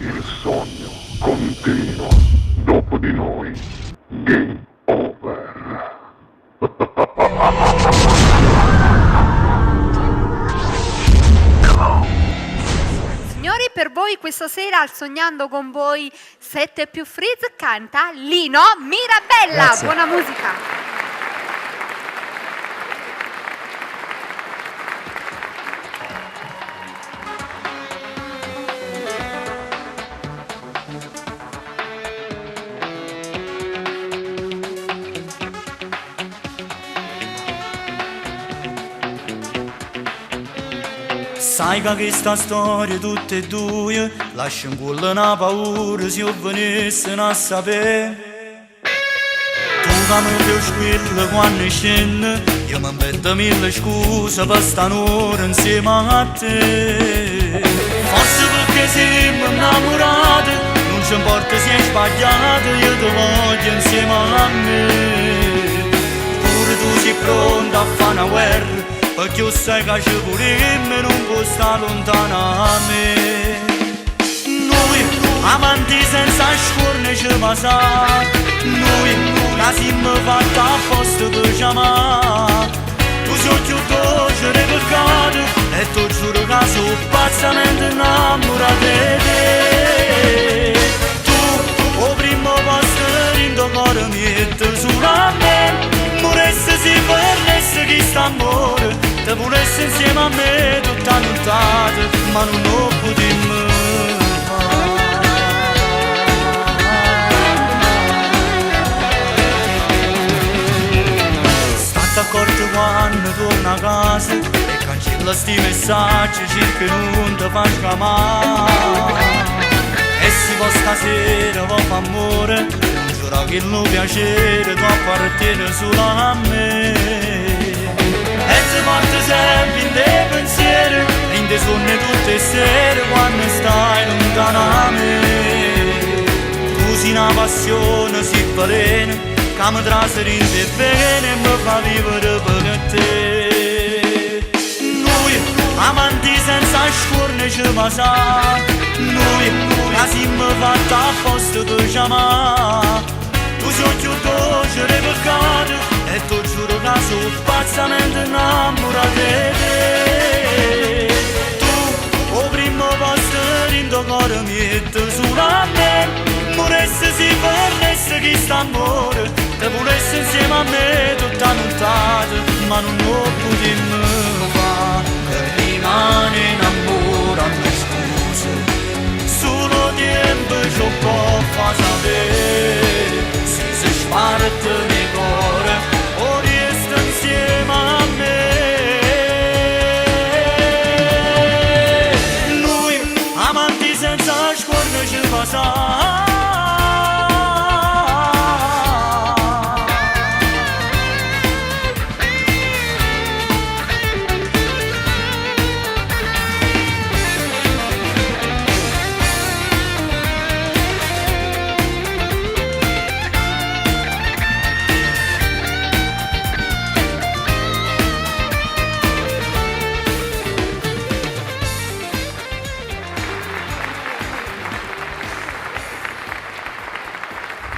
Il sogno continua dopo di noi. Game over. Signori, per voi questa sera al Sognando con voi 7 più Freeze canta Lino Mirabella. Grazie. Buona musica. Sai che questa storia tutte e due Lascia in culo una paura se io venisse a sapere Tu che mi fai squilla quando scende Io mi invento mille scuse per sta un'ora insieme a te Forse perché siamo innamorati Non ci importa se è sbagliato Io ti voglio insieme a me Pure tu sei pronta a fare una guerra Perché io sai che ci vorremmo e non puoi stare lontana a me Noi avanti senza scorne ci passare Noi che siamo fatti apposta per chiamare Tu sei più dolce di peccato E tu giuro che sono pazzamente innamorato di te Tu, o primo posto in tuo cuore mio solo a me Moresse se perdesse chi sta amore Te volesse insieme a me tutta nottata Ma non lo potremmo fare State accorto quando torna a casa E cancella sti messaggi cerca non ti fa chiamare E se poi stasera vuoi fa amore Non giura che lo piacere tu appartiene solo a me E ti porto sempre in dei pensieri In dei sogni tutte le sere quando stai lontano da me Tu sei una passione, sei veleno Che mi trase in te bene e mi fa vivere per te Noi avanti senza scorne ci passare Noi che siamo fatti apposta per chiamare Tu sei più dolce di peccato E tu giuro che sono pazzamente innamorato di te Tu, o primo posto in tuo cuore mio solo a me Moresse se perdesse chi sta amore Te volesse insieme a me tutta nottata Ma non lo potremmo fare Che rimane in amore a me scusa Solo tempo ci può far sapere Se si sparte di cuore O resta insieme a me Noi amanti senza scorno ci passare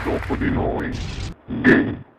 Dopo di noi. Game